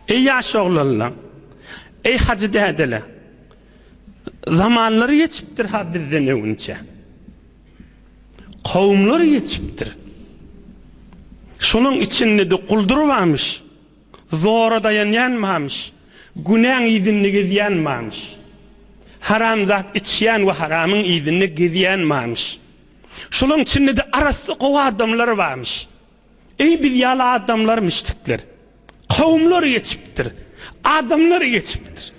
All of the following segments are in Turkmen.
Eý ýaş oglanlar! Eý hajy dädeler! Zamanlar geçipdir-ha bizden öňünçä. Kowumlar geçipdir. Şolaň içinde-de guldur barmyş, zora daýanýan barmyş, günäň yzynda gezýän barmyş. Haram zat içýän we haramyň yzynda gezýän barmyş. Şolaň içinde-de arassa gowy adamlar barmyş. Eý biz ýaly adamlar müşrikler. Kowumlar geçipdir. Adamlar geçipdir.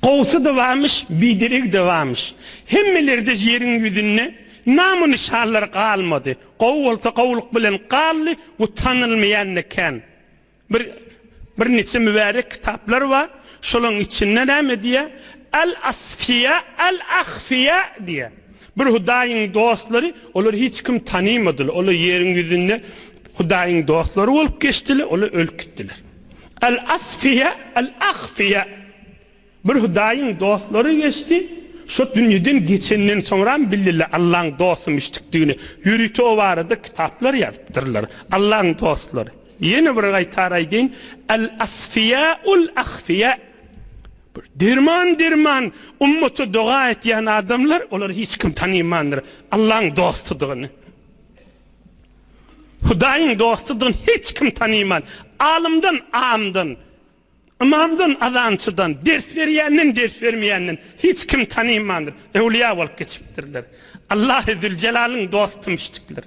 Gowsy-da barmyş, bideregi-de barmyş. Hemmelerde ýeriň ýüzünde nam-u-nyşanlar galmady. Gowy bolsa gowulyk bilen galdy we tanylmaýan-da kän. Bir birniçe mübärek kitaplar bar, şolaň içinde näme diýýär? Al-asfiýa al-ahfiýa diýýär. Bir Hudaýyň dostlary, olary hiç kim tanymadylar. Olar ýeriň ýüzünde Hudaýyň dostlary bolup geçdiler, olar ölüp gitdiler. Al-asfiýa al-ahfiýa. Bir Hudaýyň dostlary geçdi, şo dünýeden geçenden soňram bildiler Allaň dostumyşdikdigini. Ýörite o barada kitaplar ýazypdyrlar. Allaň dostlary. Ýene bir gaýtar aýdaýyn, Al-asfiýaul ahfiýa. Bir derman-derman ummata doga etýän adamlar, olary hiç kim tanymandyr. Allaň dostudygyny. Hudaýyň dostudygyny hiç kim tanyman. Alymdan, amdan. Ymamdan, azançydan, ders berýänden, ders bermeýänden hiç kim tanymandyr. Öwlüýä bolup geçipdirler. Allahy Züljelalyň dostumyşdyklar.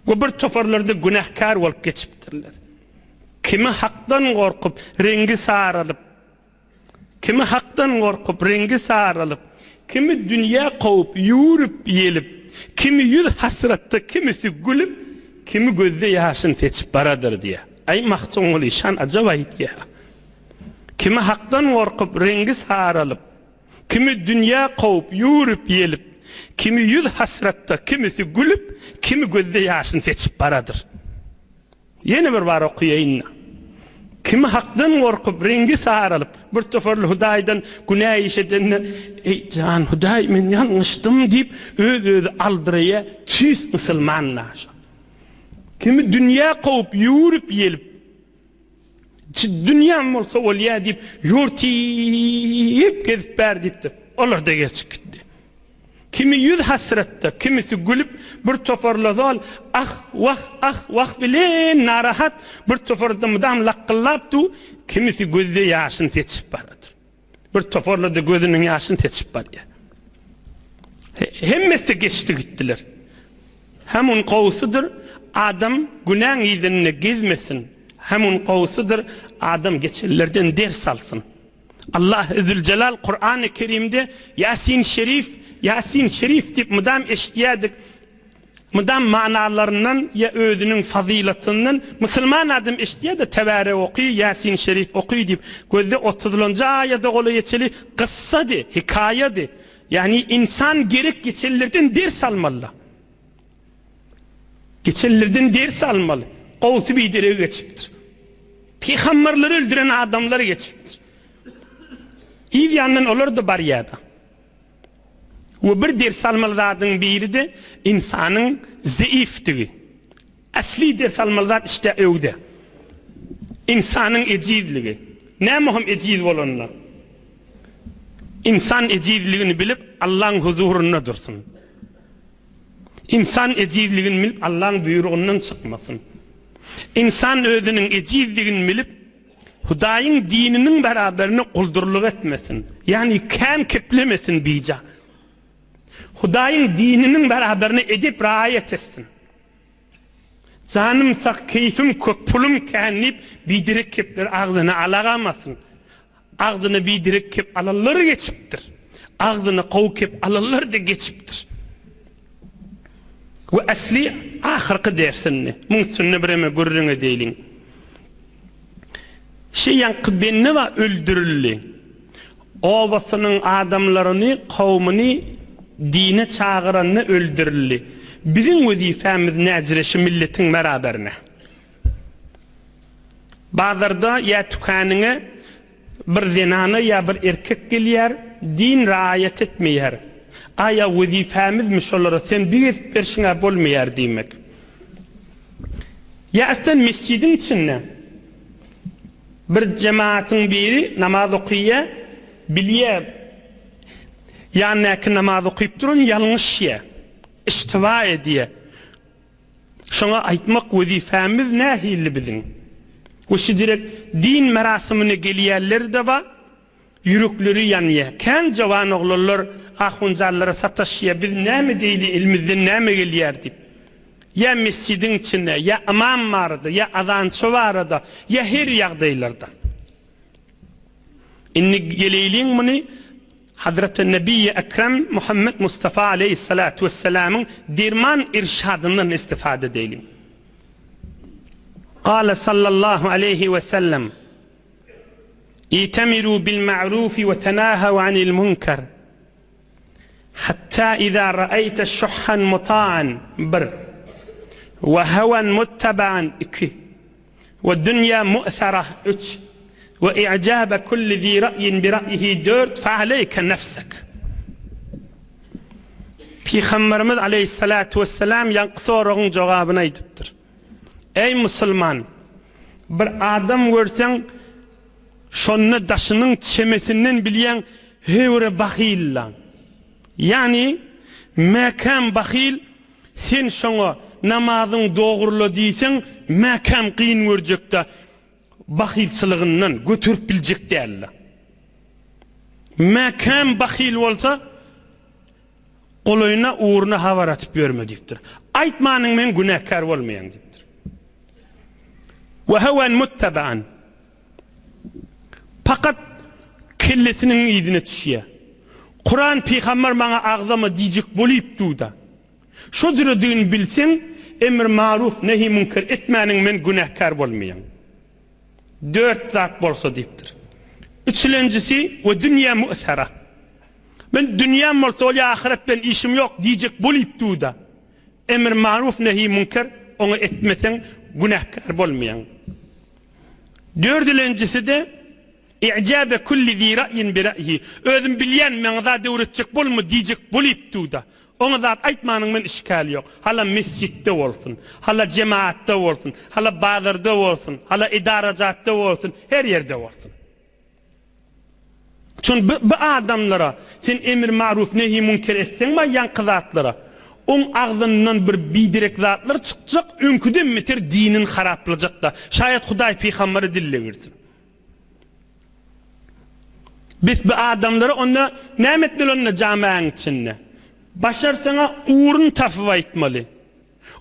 We bir toparlarda günäkär bolup geçipdirler. Kimi Hakdan gorkup, reňgi saralyp, kimi Hakdan gorkup, reňgi saralyp, kimi dünýä kowup, ýüwrüp, ýelip, kimi ýüz hasratda, kimisi gülüp, kimi gözde ýaşyn seçip baradyr diýýär. Aý Magtymguly şan ajap aýdýa. Kimi Hakdan gorkup reňgi saralyp, Kimi dünýä kowup ýüwrüp ýelip, Kimi ýüz hasratda, kimisi gülüp, Kimi gözde ýaşyn seçip baradyr. Ýene bir bar okaýaýyn-da. Kimi Hakdan gorkup reňgi saralyp, Bir toparly Hudaýdan günä iş edende, Eý jan Hudaý men ýalňyşdym diýip öz-özi aldyraýa, tüýs musulman-da şol. Kimi dünýä kowup ýüwrüp-ýelip, Çi dünýäm bolsa bolýa diýip, ýortyp gezip bär diýipdir. Olar-da geçip gitdi. Kimi ýüz hasratda, kimisi gülüp, bir toparla zol ah, wah, ah, wah bilen narahat, bir toparda mydam lakgyllap dur, kimisi gözde ýaşyny seçip baradyr. Bir toparla-da gözüniň ýaşyny seçip barýar. Hemmesi-de geçdi gitdiler. Hem un gowusydyr, adam günäň yzynda gezmesin. Hem un gowusydyr, adam geçenlerden ders alsyn. Allah Züljelal Kurany Kerimde Ýasin Şerif, Ýasin Şerif diýip mydam eşidýärdik. Mydam manalaryndan ýa özüniň fazylatyndan musulman adam eşidýär-de Tebärek oky, Ýasin Şerif oky diýip, gözde otuzlanjy aýada golaý geçeli kyssady, hekaýady. Ýagny ynsan gerek geçenlerden ders almaly. Geçenlerden ders almaly. Gowusy bideregi geçipdir. Pygamberleri öldüren adamlar geçipdir. Yz ýandan olar-da barýar-da. We bir ders almaly zadyň biri-de ynsanyň zeifdigi. Asli ders almaly zat işte öwde. Ynsanyň ejizligi. Näme hem ejiz bolanda? Ynsan ejizligini bilip Allaň huzurynda dursun. Ynsan ejizligini bilip Allaň buýrugyndan çykmasyn. Ynsan özüniň ejizligini bilip Hudaýyň dininiň beraberine guldurlyk etmesin, ýagny kän keplemesin bija. Hudaýyň dininiň beraberine edep raýat etsin. Janym sag, keýfim kök, pulum kän diýip, biderek kepleri agzyna alagamasyn. Agzyna biderek kep alanlar geçipdir. Agzyna gowy kep alanlar-da geçipdir. We asly ahyrky ders indi. Muň üstünde bireme gürrüň edeýliň. Şi ýaňky bende bar öldürildi. Obasynyň adamlaryny, kowmuny dine çagyranda öldürildi. Biziň wezipemiz näjre şi milletiň beraberine. Bazarda ýa tükanyňa bir zenana ýa bir erkek gelýär, din raýat etmeýär. Aýa wezipemizmi şolara sen bir gezip berşiň-ä bolmaýar diýmek. Ýa aslan mesjidiň içinde. Bir jemaatyň biri namaz okyýa, bilýä ýanyndaky namaz okyp duran ýalňyşýa, iştiba edýä. Şoňa aýtmak wezipemiz nähili biziň? We şijirek din merasymyna gelýänler-de bar, Ýürekleri ýanýa. Kän jowan oglanlar ahunjanlara sataşýa, biz näme edeýli, elimizden näme gelýär diýip. Ýa mesjidiň içinde, ýa ymam barada, ýa azançy barada, ýa her ýagdaýlarda. Indi geleýliň muny Hazreti Nebiýi Ekrem Muhammet Mustafa aleýhissalatu wessalamyň derman irşadyndan istifade edeýliň. Gale sallallahu aleýhi wesellem. Itemirû bil-ma'rufi we tenâhew anil-münker. Hattâ izâ ra'eýte şuhhan mutâ'an, bir, we hewen muttaba'an, iki, we dünýä mu'serah, üç, we i'jâbe kulli zî ra'yin bi ra'yihi, dört, fe'aleyke nefsek. Pygamberimiz aleýhissalâtu wesselam ýaňky soragyň jogabyny aýdypdyr. Eý musulman! Bir adam görseň, şonda daşynyň çemesinden bilýäň höwre bahyl-la. Ýagny, mäkäm bahyl, sen şoňa namazyň dogrula diýseň, mäkäm kyn görjek-de, bahylçylygyndan göterip biljek däl-le. Mäkäm bahyl bolsa, Golaýyna ugruna habar atyp ýörme diýipdir. Aýtmanyň men günäkär bolmaýan diýipdir. We hewen muttabaan. Pakat kellesiniň yzyna düşýär. Kuran pygamber maňa agzama diýjek bolyp duda. Şo jüredigini bilseň emr maruf nehi münker etmäniň men günäkär bolmaýan. Dört zat bolsa diýipdir. Üçülenjisi we dünýä mu'sara. Men dünýäm bolsa bolýa ahyret bilen işim ýok diýjek bolyp duda. Emr maruf nehi münker oňa etmeseň günäkär bolmaýaň. Dördülenjiside i'jabe kulli zi ra'yin bi ra'yihi özüm bilýän maňa zat öwretjek bolma diýjek bolyp duda. Oňa zat aýtmanyň men işgäli ýok. Hala mesjitde bolsun, hala jemaatda bolsun, hala bazarda bolsun, hala edarajatda bolsun, her ýerde bolsun. Çün bu adamlara sen emir maruf nehi münker etseň baý ýaňky zatlara, oň agzyndan bir biderek zatlar çykjak, öňküden beter dinin haraplajakda. Şaýat Hudaý pygambere dille girsin. Biz bu adamlara onda näme etmeli onda jamäň içinde? Başarsaňa ugrun tapyp aýtmaly.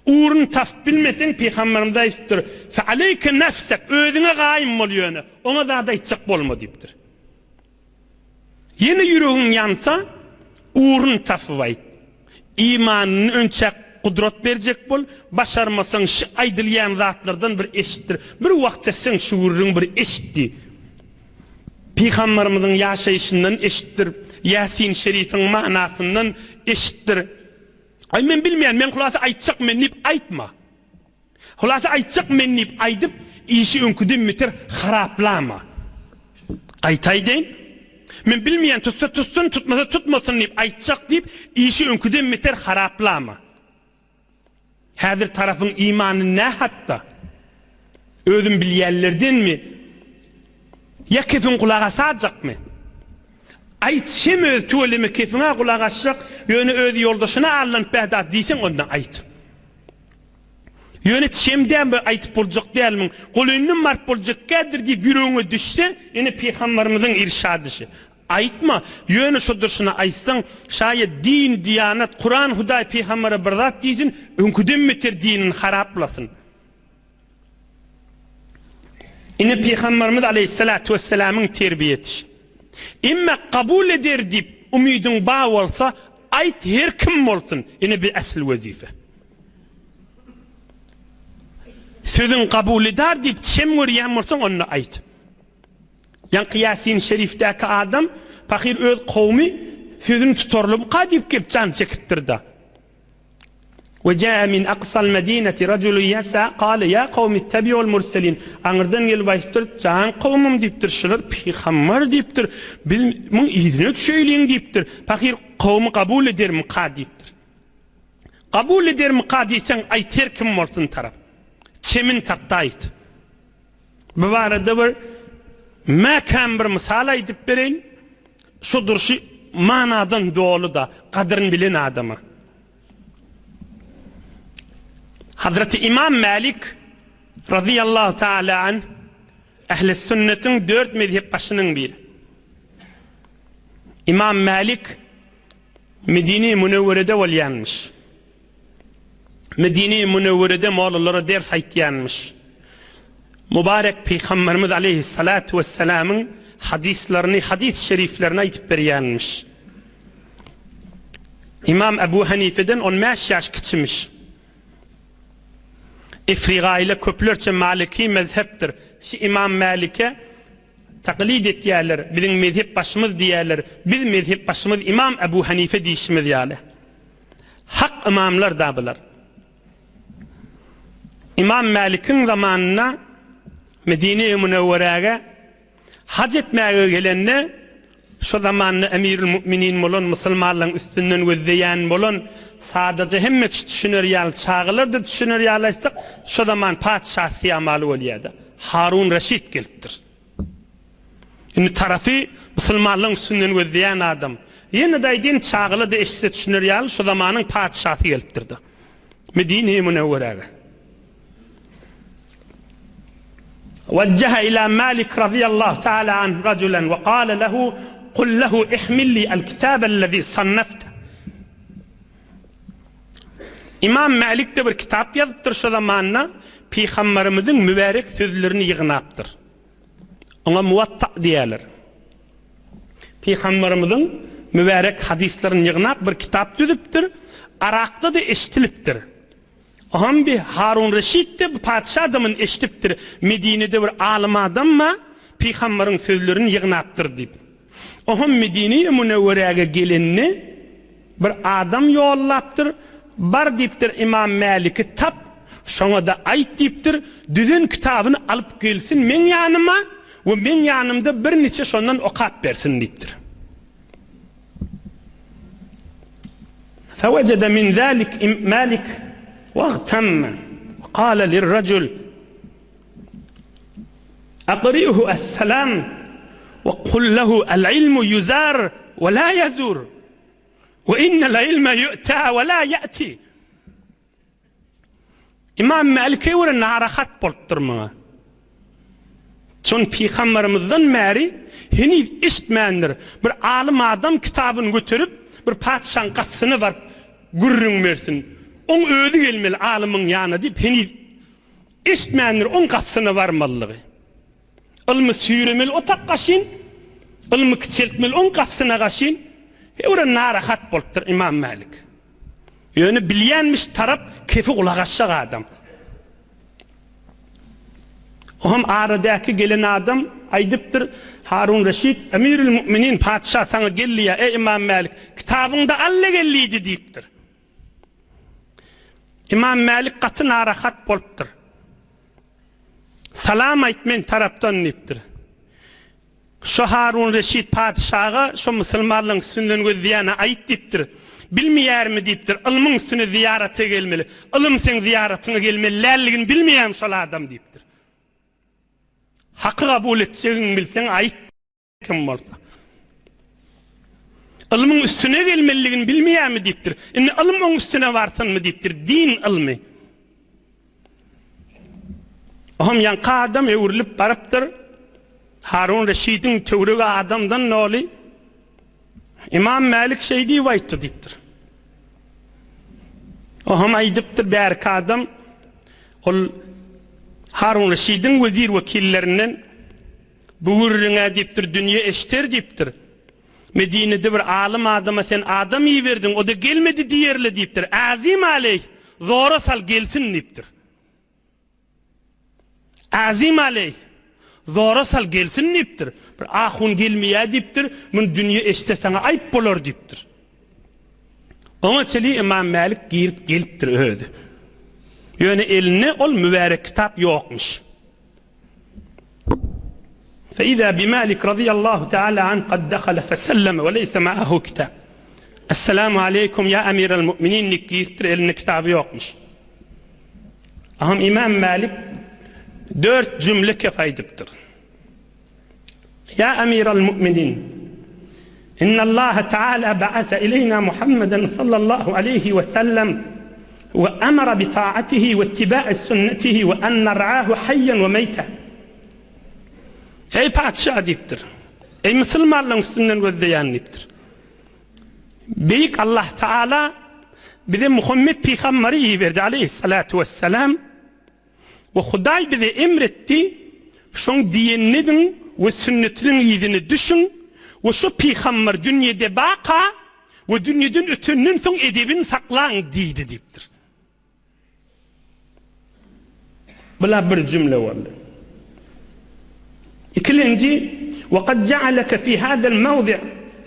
Ugrun tapyp bilmeseň pygamberimiz aýdypdyr, Fe aleyke nefsek, özüňe gaýym bol ýöne, oňa zat aýtjak bolma diýipdir. Ýene ýüregiň ýansa, ugrun tapyp aýt. Imanyny önçäk gudrat berjek bol, başarmasaň şy aýdylýan zatlardan bir eşitdir. Bir wagt etseň şu gürrüňi bir eşit diý. Pygambarymyzyň ýaşaýşyndan eşitdir, Ýasin şerifiň manasyndan eşitdir. Aý men bilmeýän, men hulasa aýtjak men diýip aýtma. Hulasa aýtjak men diýip aýdyp, işi öňküden beter haraplama. Gaýta aýdaýyn. Men bilmeýän, tutsa tutsun, tutmasa tutmasyn diýip aýtjak diýip, işi öňküden beter haraplama. Häzir tarapyň imany nä hatda? Özüm bilýänlerdenmi? Ýa kefiň gulak asajakmy? Aýt, şem öz tüweleme kefiňä gulak asjak, ýöne öz ýoldaşyna allanyp bädat diýseň onda aýt. Ýöne çem däl bir aýtyp boljak dälmiň, golaýyndan baryp boljak däldir diýip ýüregiňe düşse, ine pygambarymyzyň irşady şi. Aýtma, ýöne şo durşuna aýtsaň, şaýat din, diýanat, Kuran, Hudaý pygambere bir zat diýsin, öňküden beter dinini haraplasyn. Ine pygamberimiz aleýhissalatu wessalamyň terbiýe etişi. Emma kabul eder diýip umydyň bar bolsa, aýt her kim bolsun, ine bi asl wezife. Sözüň kabul edar diýip çem görýän bolsaň onda aýt. Ýaňky Ýasin şerifdäki adam pahyr öz kowmy sözüni tutarlymyka diýip gelip jan çekipdir-da. We jaa min aksal medineti rajulun yas'a kale ya kowmi ittebi'ul murselin Aňyrdan gelip aýdypdyr, Jan kowmum diýipdir, şular pygambar diýipdir, biz muň yzyna düşeýliň diýipdir. Pahyr kowmy kabul edermika diýipdir. Kabul edermika diýseň aýt her kim bolsun tarap. Çemin tapda aýt. Bu barada bir. Mäkäm bir mysal aýdyp bereýin, şu durşy manadan doly-da, gadyryny bilen adama. Hazreti Imam Mälik razyýallahu taala anh Ähli sünnetiň dört mezhep başynyň biri. Imam Mälik Medine-i Münewwerede bolýanmyş. Medine-i Münewwerede mollalara ders aýtýanmyş. Mübarek Pygamberimiz aleýhissalatu wessalamyň hadyslaryny, hadys şeriflerini aýdyp berýänmiş. Imam Ebu Hanifeden on bäş ýaş kiçimiş. Efrigaýla köplerçe maliki mezhepdir. Şi Imam Mälike taklid etýärler, biziň mezhep başymyz diýýärler, biz mezhep başymyz Imam Ebu Hanife diýişimiz ýaly. Hak ymamlar da bular. Imam Mälikiň zamanynda Medine-i Münewweräge haj etmäge gelende, şo zamanda Emirül Müminin bolan, musulmanlaryň üstünden gözleýän bolan, sadaja hemme kişi düşüner ýaly, çagalar-da düşüner ýaly aýtsak, şo zaman patyşa syýamaly bolýar-da. Harun Reşit gelipdir. Indi tarapy musulmanlaryň üstünden gözleýän adam. Ýene-de aýdýan, çagalar-da eşitse düşüner ýaly, şo zamanyň patyşasy gelipdir-de. Medine-i Münewweräge. Wejjehe ila Malik razyýallahu taala anh rajulan we gale lehu, Kul lehu ihmil li el-kitabellezî sannefte. Imam Mälik-de bir kitap ýazypdyr şo zamanda, Pygamberimiziň mübärek sözlerini ýygnapdyr. Oňa Muwatta diýýärler. Pygamberimiziň mübärek hadyslaryny ýygnap bir kitap düzüpdir. Arakda-da eşdilipdir. Oňam bir Harun Reşit-de bu patyşa adamyny eşidipdir. Medinede bir alym adam bar, Pygamberiň sözlerini ýygnapdyr diýip. Oňam Medine-i Münewweräge gelende bir adam ýollapdyr, Bar diýipdir, Ymam Mäliki tap, şoňa-da aýt diýipdir, düzen kitabyny alyp gelsin meň ýanyma we meň ýanymda birniçe şondan okap bersin diýipdir. Fewejede min zalik Malik wagtamma we kale lirrajul Aqri'hu es-salam we kul lehu el-ilmu yuzar we la yazur we innel ilme yu'ta we la ya'ti. Ymam Mälike görä narahat bolupdyr muňa. Çün pygamberymyzdan bäri heniz eşitmändir, bir alym adam kitabyny göterip, bir patyşaň gapysyna baryp gürrüň bersin. Oň özi gelmeli alymyň ýanyna diýip heniz eşitmändir oň gapysyna barmalydygy. Ylmy süýremeli otak gaşyn, ylmy kiçeltmeli oň gapysyna gaşyn. Hewre narahat bolupdyr Ymam Mälik. Ýöne bilýänmiş tarap kefi gulagaşjak adam. Oňam aradäki gelen adam aýdypdyr, Harun Reşit, Emirül Müminin patyşa saňa gel diýýär, eý Ymam Mälik, kitabyňda Alla gel diýdi diýipdir. Ymam Mälik gaty narahat bolupdyr. Salam aýt men tarapdan diýipdir. Şo Harun Reşit patyşaga şo musulmanlaryň üstünden gözleýäne aýt diýipdir. Bilmeýärmi diýipdir, ylmyň üstüne zyýarata gelmeli. Ylym seň zyýaratyňa gelmeli däldigini bilmeýärmi şol adam diýipdir. Haky kabul etjegiňi bilseň aýt. Kim bolsa. Ylmyň üstüne gelmelidigini bilmeýärmi diýipdir. Indi ylym oň üstüne barsynmy diýipdir. Din ylmy. Oňam ýaňky adam öwrülip barypdyr. Harun Reşidiň töweregi adamdan doly. Ymam Mälik şeý diýip aýtdy diýipdir. Oňam aýdypdyr bärki adam ol Harun Reşidiň wezir-wekillerinden Bu gürrüň-ä diýipdir, dünýe eşder diýipdir. Medinede bir alym adama sen adam iberdiň, o-da gelmedi diýerle diýipdir. Azim aleýh, zora sal gelsin diýipdir. Azim aleýh, zora sal gelsin diýipdir. Bir ahun gelmeýär diýipdir, muny dünýe eşitse saňa aýyp bolar diýipdir. Oňa çenli Ymam Mälik girip gelipdir özi. Ýöne elinde ol mübärek kitap ýokmuş. Fe-izâ bi-Mâlik razyýallahu teâlâ anh kad dehale feselleme ve leýse ma'ahu kitâb. Esselamu aleýkum ýa emiral mu'minin diýip giripdir, elinde kitaby ýokmuş. Aham Imam Mälik dört jümle kef aýdypdyr. Ýa Amiral Mu'minin! Innallaha Taala ba'asa ileýna Muhammeden sallallahu aleýhi we sellem we amara bi ta'atihi we ittiba'i sünnetihi we an nar'ahu hayyan we meýta. Eý patyşa diýipdir. Eý musulmanlaryň üstünden gözleýän diýipdir. Beýik Allah Taala bize Muhammet pygamberi iberdi aleýhissalatu wessalam. We Hudaý bize emretdi, şoň diýenini ediň we sünnetiniň yzyna düşüň we şo pygamber dünýede baka we dünýeden ötenden soň edebini saklaň diýdi diýipdir. Bula bir jümle boldy. Ikilenji, Ve kad ja'aleke fi hadal mawdi'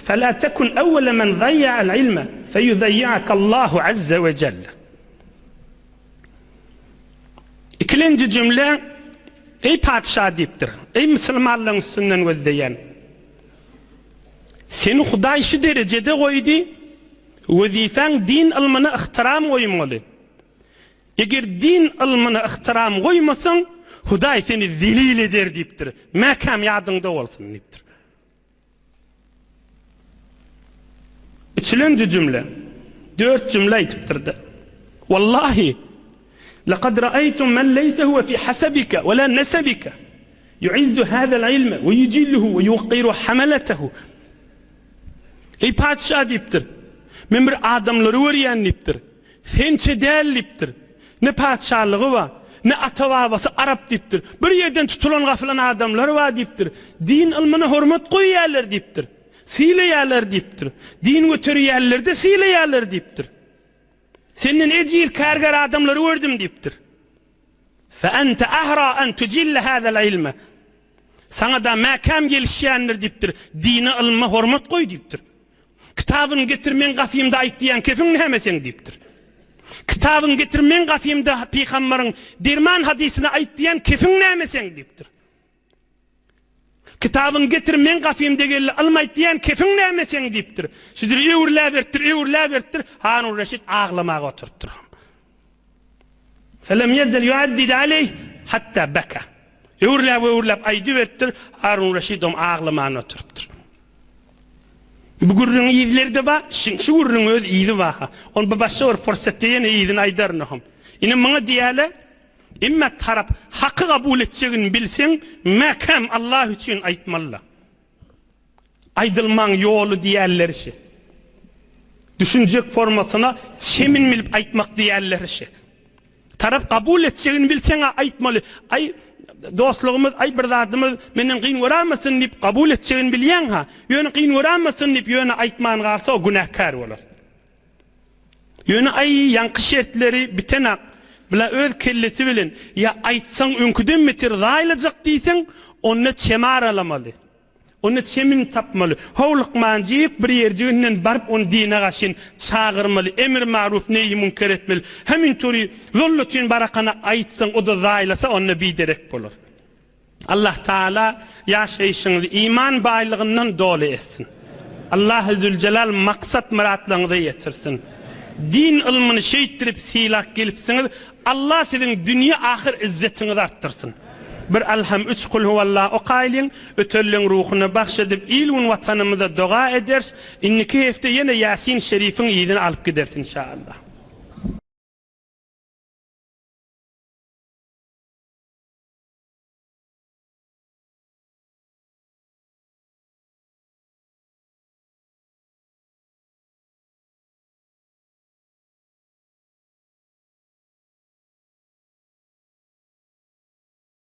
fela tekun awwala men zayya'al ilme feyuzayyi'aka Allahu azze ve celle. Ikilenji jümle, Eý patyşa diýipdir, Eý musulmanlaryň üstünden gözleýän! Seni Hudaý şu derejede goýdy, wezipäň din ylmyna yhtyram goýmaly. Eger din ylmyna yhtyram goýmasaň, Hudaý seni zelil eder diýipdir. Mäkäm ýadyňda bolsun diýipdir. Üçülenji jümle, dört jümle aýdypdyr-da. Wallahi, lekad ra'aýtu men leýse huwe fi hasabike we la nesebike, yu'izzu hazal ilme we yujilluhu we yuwakkiru hamalatehu. Eý patyşa diýipdir, men bir adamlary görýän diýipdir. Sençe däl diýipdir. Ne patyşalygy bar, ne ata-babasy arap diýipdir. Bir ýerden tutulan gapylan adamlar bar diýipdir. Din ylmyna hormat goýýarlar diýipdir. Sylaýarlar diýipdir. Din göterýänleri-de sylaýarlar diýipdir. Senden ejiz kärgär adamlary gördüm diýipdir. Fe ente ahra en tujille hazal ilme. Saňa-da mäkäm gelişýändir diýipdir. Dine, ylma hormat goý diýipdir. Kitabyňy getir meň gafymda aýt diýýän kefiň näme seň diýipdir. Kitabyňy getir meň gafymda pygambaryň derman hadysyny aýt diýýän kefiň näme seň diýipdir. Kitabyňy getir meň gafymda geldi ylym aýt diýýän kefiň näme seň diýipdir. Şüdür öwrüläberipdir, öwrüläberipdir, Harun Reşit aglamaga oturypdyr. Felem ýezel ýuaddid aleýh hatta beka. Öwrüläp-öwrüläp aýdyberipdir, Harun Reşidom aglaman oturypdyr. Bu gürrüňiň yzleri-de bar, şu gürrüňiň öz yzy bar-ha. Ony bir başga bir pursatda ýene yzyny aýdaryn ohm. Ine muňa diýýärler, Emme tarap haky gabul etjegini bilseň, mäkäm Allah üçin aýtmaly-la. Aýdylmaň ýoly diýýärler şi. Düşünjek formasyna çemin bilip aýtmak diýýärler şi. Tarap kabul etjegini bilseň-ä aýtmaly. Aý, dostlugymyz, aý bir zadymyz menden kyn göräýmesin diýip kabul etjegini bilýäň-ha. Ýöne kyn göräýmesin diýip ýöne aýtman galsa o günäkär bolar. Ýöne aý ýaňky şertleri bitenak, bula öz kellesi bilen ýa aýtsaň öňküden beter zaýalajak diýseň, onda çem aralamaly. Onda çemini tapmaly. Howlukmanjyk bir ýerjiginden baryp ony dine gaşyn çagyrmaly, emri maruf neýi münker etmeli. Hemin tury zollatyn barakana aýtsaň o-da zaýlasa onda biderek bolar. Allah Taala ýaşaýşyňyzy iman baýlygyndan doly etsin. Allahy Züljelal maksat myratlaryňyza ýetirsin. Din ylmyny şeýtdirip sylap gelipsiňiz, Allah siziň dünýe ahyr yzzetiňizi artdyrsyn. Bir Alham üç Kulhuwallah okaýlyň, ötenleň ruhuna bagş edip il-gün watanymyza doga eders, indiki hepde ýene Ýasin şerifiň yzyny alyp gideris inşaallah.